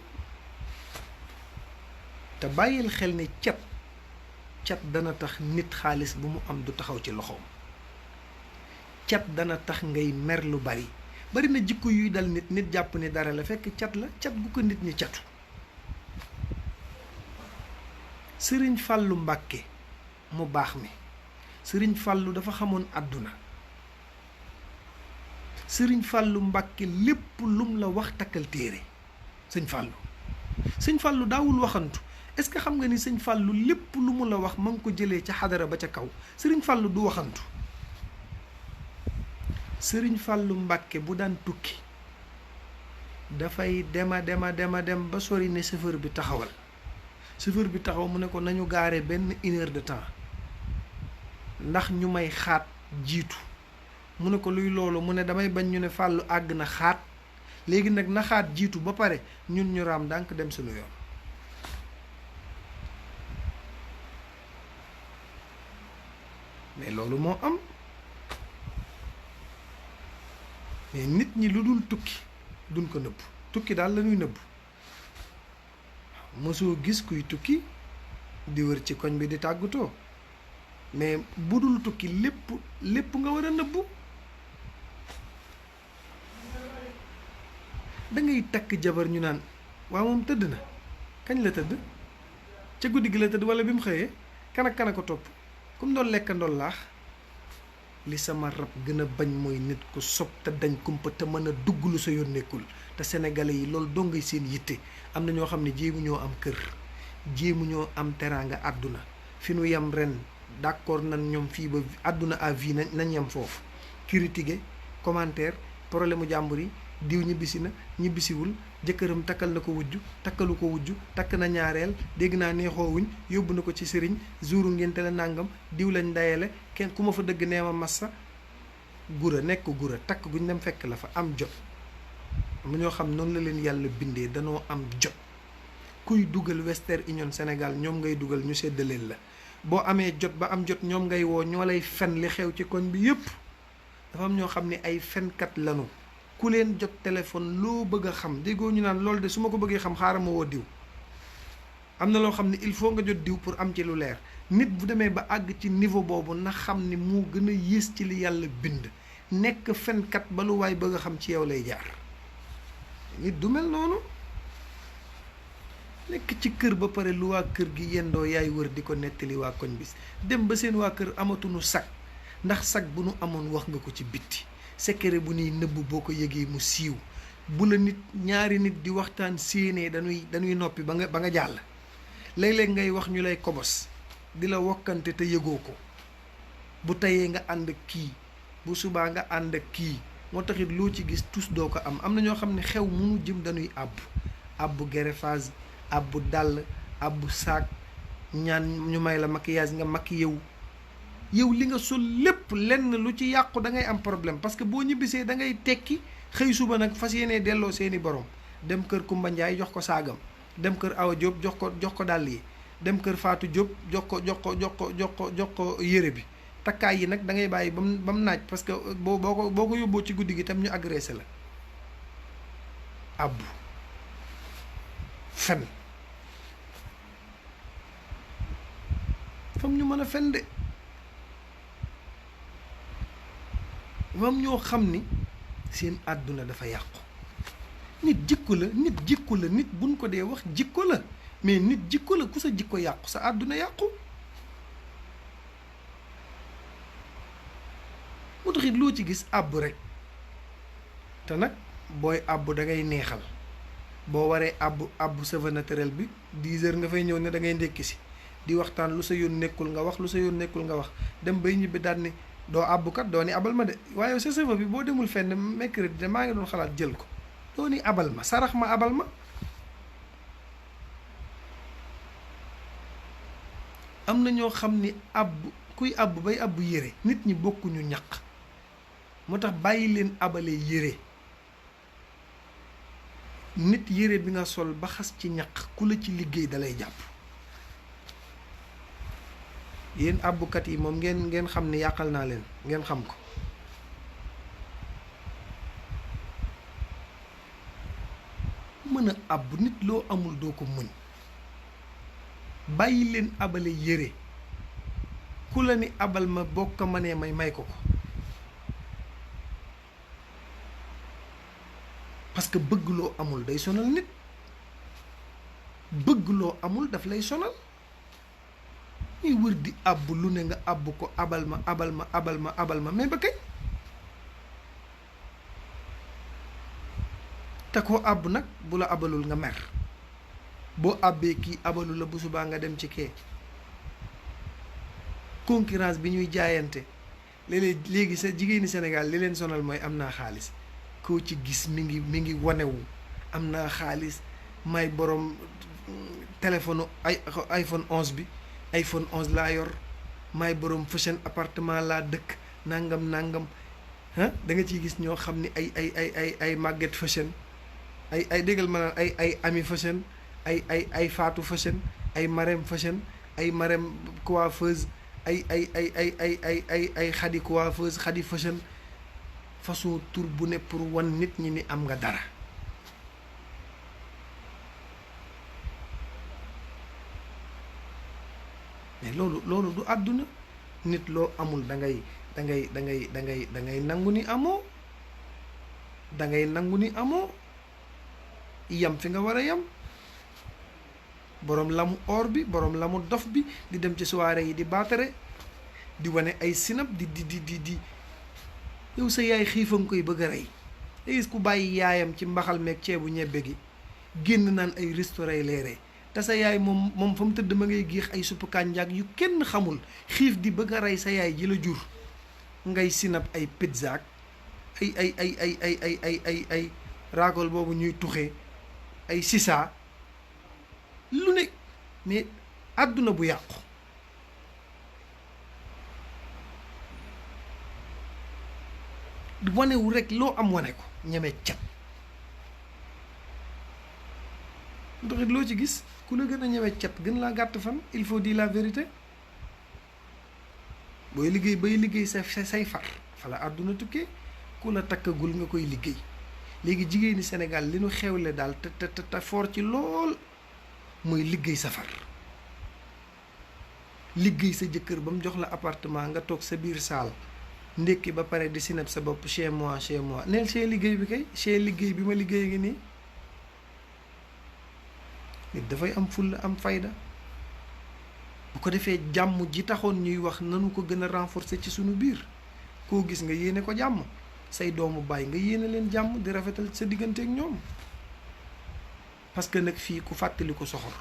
te bàyyil xel ne cat dana tax nit xaalis bu mu am du taxaw ci loxoom. cat dana tax ngay mer lu bari na jikko yuy dal nit jàpp ni dara la fekk cat la, cat gu ko nit ñi catu. sëriñ Fàllu Mbàkke mu baax mi, sëriñ Fàllu dafa xamoon àdduna. sëriñ Fàllu Mbàkke lépp lum la wax takkal téere. sëñ Fàllu daawul waxantu. est-ce que xam nga ni sëñ Fàllu lépp lu mu la wax ma ngi ko jëlee ca xadara ba ca kaw. sëriñ Fàllu du waxantu. sëriñ Fàllu Mbàkke bu daan tukki dafay dem ba sori ne chauffeur bi taxawal. chauffeur bi taxaw mu ne ko nañu gaare benn 1 heure de temps ndax ñu may xaat jiitu. mu ne ko luy loolu, mu ne damay bañ ñu ne Fàllu àgg na xaat, léegi nag na xaat jiitu ba pare ñun ñu raam ndànk dem suñu yoon. mais loolu moo am. mais nit ñi lu dul tukki duñ ko nëbb. tukki daal la ñuy nëbb. mosoo gis kuy tukki di wër ci koñ bi di tàggatoo, mais bu dul tukki lépp nga war a nëbbu. da ngay takk jabar ñu naan waaw moom tëdd na, kañ la tëdd, ca guddi gi la tëdd wala bi mu xëyee, kan ak kan a ko topp, comme doon lekk ndool laax. li sama rab gën a bañ mooy nit ku sob te dañ kumpa te mën a dugg lu sa yoon nekkul. te sénégalais yi loolu doo ngay seen yitte. am na ñoo xam ne jéemu ñoo am kër, jéemu ñoo am teraanga àdduna. fi nu yem ren d'accord nan ñoom fii ba àdduna à vie nañ yem foofu. critiquer, commentaire, problème mu jàmbur yi, diw ñibbisi na ñibbisiwul, jëkkëram takkal na ko wujju, takkalu ko wujju, takk na ñaareel, dégg naa neexoowuñ, yóbbu na ko ci sëriñ, jouru ngénte la nàngam, diw lañ ndayele, kenn ku ma fa dëgg nee ma massa. gura nekk gura, takk guñ dem fekk la fa am jot. am ñoo xam noonu la leen yàlla bindee, danoo am jot. kuy dugal Western Union Sénégal ñoom ngay dugal ñu séddaleel la. boo amee jot ba am jot ñoom ngay woo, ñoo lay fen li xew ci koñ bi yépp. dafa am ñoo xam ne ay fenkat lanu. ku leen jot téléphone loo bëgg a xam, déggoo ñu naan loolu de su ma ko bëggee xam xaaral ma woo diw. am na loo xam ne il faut nga jot diw pour am ci lu leer. nit bu demee ba àgg ci niveau boobu na xam ni moo gën a yées ci li yàlla bind. nekk fenkat ba lu waay bëgg a xam ci yow lay jaar. nit du mel noonu. nekk ci kër ba pare lu waa kër gi yendoo yaay wër di ko nettali waa koñ bis. dem ba seen waa kër amatuñu sag, ndax sag bu nu amoon wax nga ko ci bitti. secret bu nuy nëbb boo ko yëgee mu siiw. bu la nit ñaari nit di waxtaan séenee dañuy noppi ba nga jàll. léeg-léeg ngay wax ñu lay kobos di la wokkante te yëgoo ko. bu tayee nga ànd ak kii, bu subaa nga ànd ak kii. moo taxit loo ci gis tus doo ko am. am na ñoo xam ne xew munu jëm dañuy àbbu greffage, àbbu dàll, àbbu saak, ñaan ñu may la maquillage nga maquillé yow li nga sol lépp lenn lu ci yàqu da ngay am problème. parce que boo ñibbisee da ngay tekki xëy suba nag fas yéenee delloo seeni borom. dem kër Kumba Njaay jox ko saagam, dem kër Awa Diop jox ko dàll yi, dem kër Fatou Diop jox ko yére bi. takkaay yi nag da ngay bàyyi ba mu naaj, parce que boo ko yóbboo ci guddi gi tam ñu agressé la. abbu fen fam ñu mën a fen de. moom ñoo xam ni seen àdduna dafa yàqu. nit jikko la nit buñ ko dee wax jikko la, mais nit jikko la. ku sa jikko yàqu sa àdduna yàqu. moo taxit loo ci gis àbb rek. te nag booy àbbu da ngay neexal boo waree àbbu cheveux naturel bi 10 heures nga fay ñëw ne da ngay ndékki si di waxtaan lu sa yoon nekkul nga wax lu sa yoon nekkul nga wax dem bay ñibbi daal ni doo àbbukat doo ni abal ma de waaye sa cheveux bi boo demul fenn mercredi de maa ngi doon xalaat jël ko doo ni abal ma sarax ma abal ma. am na ñoo xam ni kuy àbb bay àbb yére nit ñi bokkuñu ñaq moo tax bàyyi leen abale yére nit yére bi nga sol ba xas ci ñaq ku la ci liggéey dalay jàpp. yéen àbbukat yi moom ngeen xam ni yàqal naa leen ngeen xam ko. mën a àbb nit loo amul doo ko mën. bàyyi leen abale yére ku la ni abal ma boo ko mënee may ko ko parce que bëgg loo amul day sonal nit bëgg loo amul daf lay sonal ñuy wër di àbb lu ne nga àbb ko abal ma mais ba kañ te koo àbb nag bu la abalul nga mer boo àbbee kii abalu la bu subaa nga dem ci kee concurrence bi ñuy jaayante léegi sa jigéeni Sénégal li leen sonal mooy am naa xaalis koo ci gis mi ngi wanewu am naa xaalis may borom téléphone iPhone 11 bi iPhone 11 laa yor may borom fashion appartement laa dëkk nangam ah da nga ciy gis ñoo xam ni ay màgget fashion ay déggal ma naan ay ami fashion ay faatu fashion ay marème fashion ay marème coiffeuse ay xadi coiffeuse xadi fashion façon tur bu ne pour wan nit ñi ni am nga dara mais loolu du àdduna nit loo amul da ngay nangu ni amoo yam fi nga war a yam boroom lamu or bi boroom lamu dof bi di dem ci soirée yi di baatare di wane ay sinap di yow sa yaay xiifa nga koy bëgg a rey te gis ku bàyyi yaayam ci mbaxal meeg ceebu ñebbe gi génn naan ay restaurant leere te sa yaay moom fa mu tëdd ma ngay géex ay suppu kànjaag yu kenn xamul xiif di bëgg a rey sa yaay ji la jur ngay sinap ay pizza ay raakol boobu ñuy tuxee ay sisa lu ne mais àdduna bu yàqu wanewu rek loo am wane ko ñeme cat ndox it loo ci gis ku la gën a ñeme cat gën laa gàtt fan il faut dire la vérité booy liggéey bay liggéey say far fa la àdduna tukkee ku la takkagul nga koy liggéey léegi jigéeni Sénégal li nu xewle daal te foor ci lool mooy liggéey safar liggéey sa jëkkër ba mu jox la appartement nga toog sa biir saal ndékki ba pare di sinab sa bopp chez moi neel chez liggéey bi kay chez liggéey bi ma liggéey ngi nii nit dafay am fulla am fayda bu ko defee jàmm ji taxoon ñuy wax nanu ko gën a renforcer ci sunu biir koo gis nga yéene ko jàmm say doomu baay nga yéene leen jàmm di rafetal sa diggante ak ñoom parce que nag fii ku fàttaliku soxor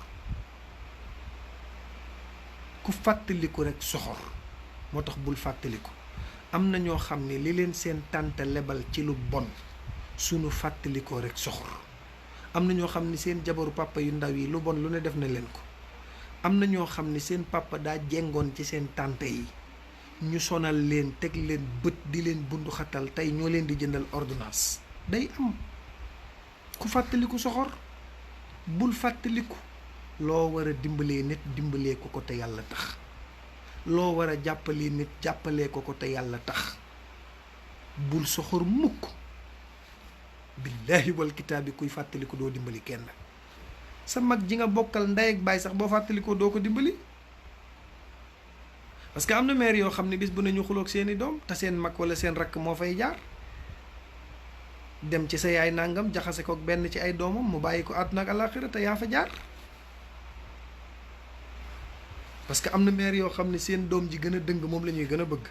ku fàttaliku rek soxor moo tax bul fàttaliku am na ñoo xam ne li leen seen tànta lebal ci lu bon sunu fàttalikoo rek soxor am na ñoo xam ne seen jabaru papa yu ndaw yi lu bon lu ne def na leen ko am na ñoo xam ne seen papa daa jengoon ci seen tànta yi ñu sonal leen teg leen bët di leen bundu xatal tey ñoo leen di jëndal ordonnance day am ku fàttaliku soxor bul fàttaliku loo war a dimbalee nit dimbalee ko te yàlla tax loo war a jàppalee nit jàppalee ko te yàlla tax bul soxor mukk billaahi wal kitaabi kuy fàttaliku doo dimbali kenn sa mag ji nga bokkal ndey ak baay sax boo fàttalikoo doo ko dimbali parce que am na mère yoo xam ne bis bu nañu xuloog seeni doom te seen mag wala seen rakk moo fay jaar dem ci sa yaay nangam jaxase ko benn ci ay doomam mu bàyyi ko àdduna ak àllaaxira te yaa fa jaar parce que am na mère yoo xam ne seen doom ji gën a dëng moom la ñuy gën a bëgg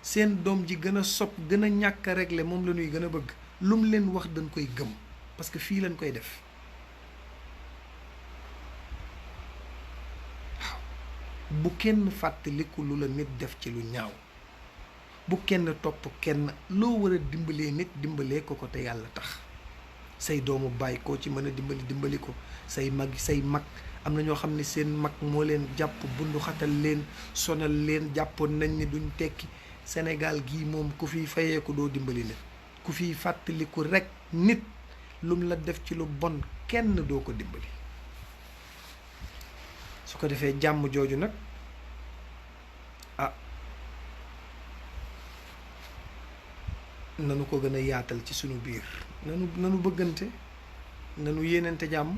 seen doom ji gën a sob gën a ñàkk a régler moom la ñuy gën a bëgg lum leen wax dañ koy gëm parce que fii lañ koy def waaw bu kenn fàttaliku lu la nit def ci lu ñaaw bu kenn topp kenn loo war a dimbalee nit dimbalee ko te yàlla tax say doomu baay koo ci mën a dimbali ko say mag am na ñoo xam ne seen mag moo leen jàpp bundu xatal leen sonal leen jàppoon nañ ni duñ tekki Sénégal gii moom ku fiy fayeeku doo dimbali nit ku fiy fàttaliku rekk nit lum la def ci lu bon kenn doo ko dimbali su ko defee jàmm jooju nag nanu ko gën a yaatal ci sunu biir nanu bëggante nanu yéenante jàmm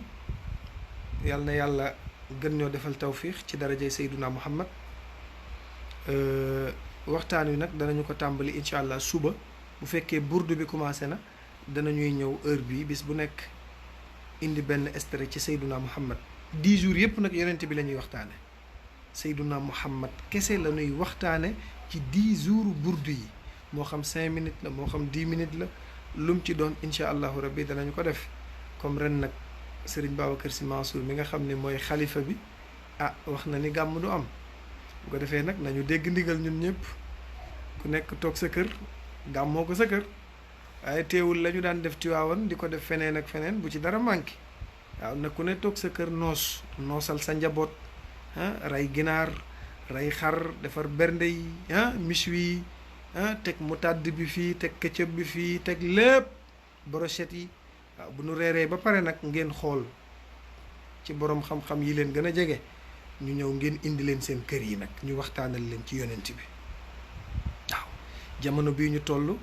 yàlla na yàlla gën ñoo defal tawfiix ci darajay Seyduna Muhammad waxtaan wi nag danañu ko tàmbali incha allah suba bu fekkee burdu bi commencé na danañuy ñëw heure bi bis bu nekk indi benn extrait ci Seyduna Muhammad 10 jours yëpp nag yonent bi la ñuy waxtaane Seyduna Muhammad kese la ñuy waxtaane ci 10 jours burdu yi moo xam 5 minutes la moo xam 10 minutes la lum ci doon incha allahu rabbi danañu ko def comme ren nag Serigne Babacar Sy Mansour mi nga xam ne mooy xalifa bi wax na ni gàmm du am bu ko defee nag nañu dégg ndigal ñun ñëpp ku nekk toog sa kër gàmmoo ko sa kër waaye teewul la ñu daan def Tiwaawan di ko def feneen ak feneen bu ci dara manqué waaw nag ku ne toog sa kër noosal sa njaboot rey ginaar rey xar defar bernde yi miche yi teg moutarde bi fii teg ketchup bi fii teg lépp brochette yi waaw bu nu reeree ba pare nag ngeen xool ci boroom xam-xam yi leen gën a jege ñu ñëw ngeen indi leen seen kër yi nag ñu waxtaanal leen ci yonent bi waaw jamono bii ñu toll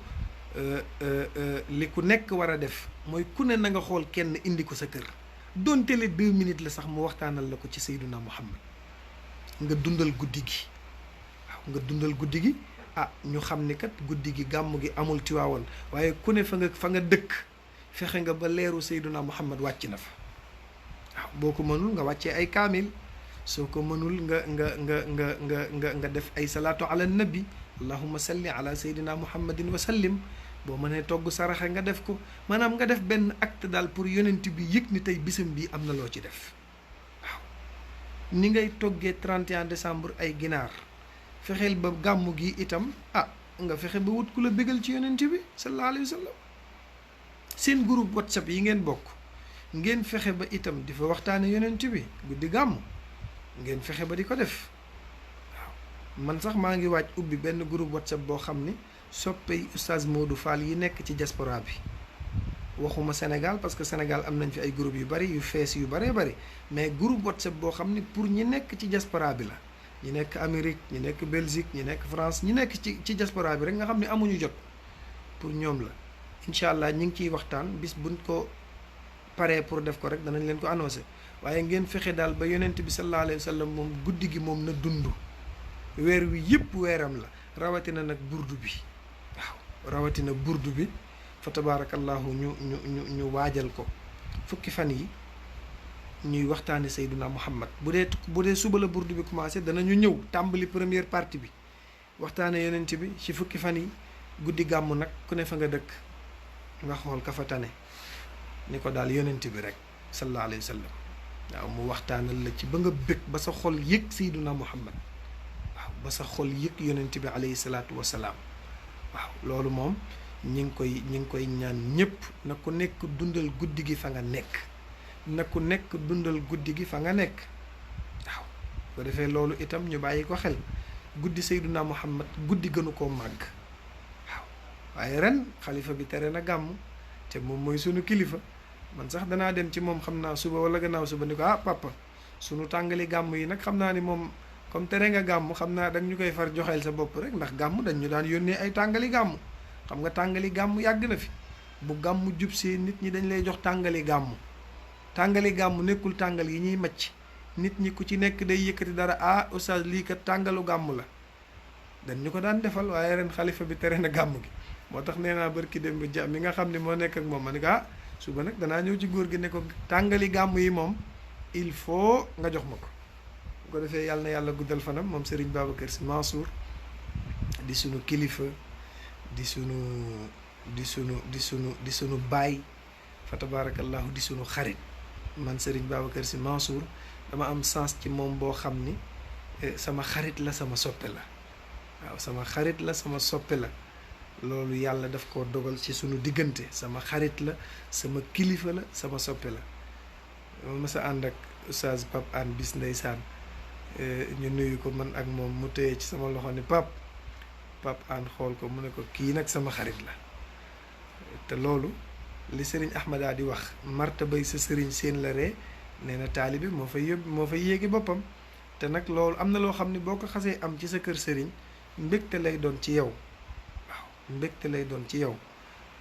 li ku nekk war a def mooy ku ne na nga xool kenn indi ko sa kër donte le 2 minutes la sax mu waxtaanal la ko ci Seyduna Muhammad nga dundal guddi gi waaw nga dundal guddi gi ñu xam ni kat guddi gi gàmm gi amul Tiwaawan waaye ku ne fa nga dëkk fexe nga ba leeru Seyduna Muhammad wàcc na fa waaw boo ko mënul nga wàccee ay kaamil soo ko mënul nga def ay salaatu ala nabi allahumma salli ala Seydina Muhammadin wa sallim boo mënee togg saraxe nga def ko maanaam nga def benn acte daal pour yonent bi yëg ni tey bisam bi am na loo ci def waaw ni ngay toggee 31 décembre ay ginaar fexeel ba gàmmu gi itam nga fexe ba wut ku la bégal ci yonent bi sallallahu alayhi wa sallam seen groupe WhatsApp yi ngeen bokk ngeen fexe ba itam di fa waxtaane yonent bi guddi gàmmu ngeen fexe ba di ko def waaw man sax maa ngi waaj ubbi benn groupe WhatsApp boo xam ni soppey oustaz Modou Fall yi nekk ci diaspora bi waxuma Sénégal parce que Sénégal am nañ fi ay groupe yu bari yu fees yu baree bari mais groupe WhatsApp boo xam ni pour ñi nekk ci diaspora bi la ñi nekk Amérique ñi nekk Belgique ñi nekk France ñi nekk ci diaspora bi rek nga xam ne amuñu jot pour ñoom la incha allah ñi ngi ciy waxtaan bis buñ ko paree pour def ko rek danañ leen ko annoncé waaye ngeen fexe daal ba yonent bi sallallahu alayhi wa sallam moom guddi gi moom na dund weer wi yëpp weeram la rawatina nag burdu bi waaw rawatina burdu bi fa tabaarakallahu ñu waajal ko fukki fan yi ñuy waxtaane Seydina Muhammad bu dee suba la burdu bi commencé danañu ñëw tàmbali première partie bi waxtaane yonent bi ci fukki fan yi guddi gàmmu nag ku ne fa nga dëkk nga xool ka fa tane ni ko daal yonent bi rek sallallahu alayhi wa sallam waaw mu waxtaanal la ci ba nga bëgg ba sa xol yëg Seydina Muhammad waaw ba sa xol yëg yonent bi alayhi salaatu wasalaam waaw loolu moom ñi ngi koy ñaan ñëpp na ku nekk dundal guddi gi fa nga nekk na ku nekk dundal guddi gi fa nga nekk waaw ko defee loolu itam ñu bàyyi ko xel guddi Seydina Muhammad guddi gënu koo màgg waaw waaye ren xalifa bi tere na gàmm te moom mooy sunu kilifa man sax danaa dem ci moom xam naa suba wala gannaaw suba ni ko papa sunu tàngali gàmm yi nag xam naa ni moom comme tere nga gàmm xam naa dañ ñu koy far joxeel sa bopp rek ndax gàmm dañ ñu daan yónnee ay tàngali gàmm xam nga tàngali gàmm yàgg na fi bu gàmm jub see nit ñi dañ lay jox tàngali gàmm nekkul tàngal yi ñuy macc nit ñi ku ci nekk day yëkkati dara oustaz lii kat tàngalu gàmm la dañ ñu ko daan defal waaye ren xalifa bi tere na gàmm gi moo tax nee naa barki dem ba ja mi nga xam ne moo nekk ak moom ma ne ko suba nag danaa ñëw ci góor gi ne ko tàngali gàmm yi moom il faut nga jox ma ko bu ko defee yàlla na yàlla guddal fanam moom Serigne Babacar Sy Mansour di sunu kilifa di sunu di sunu baay fa tabarakallahu di sunu xarit man Serigne Babacar Sy Mansour dama am sens ci moom boo xam ni sama xarit la sama soppe la waaw sama xarit la sama soppe la loolu yàlla daf ko dogal ci sunu diggante sama xarit la sama kilifa la sama soppe la ma mës a ànd ak Oustaz Pape Hann bis ndeysaan ñu nuyu ko man ak moom mu téye ci sama loxo ni Pape Hann xool ko mu ne ko kii nag sama xarit la te loolu li sëriñ Ahmada di wax martabay sa sëriñ seen la ree nee na taalibe moo fay yéegi boppam te nag loolu am na loo xam ne boo ko xasee am ci sa kër sëriñ mbégte lay doon ci yow waaw mbégte lay doon ci yow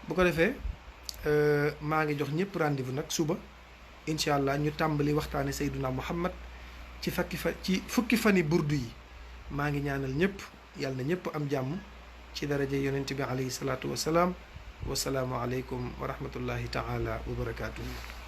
bu ko defee maa ngi jox ñëpp rendez-vous nag suba incha allah ñu tàmbali waxtaane Seyduna Muhammad ci fukki fani burdu yi maa ngi ñaanal ñëpp yàlla na ñëpp am jàmm ci daraja yonent bi alayhi salaatu wasalaam wasalaamu aleykum wa rahmatullahi taala wa barakaatuhu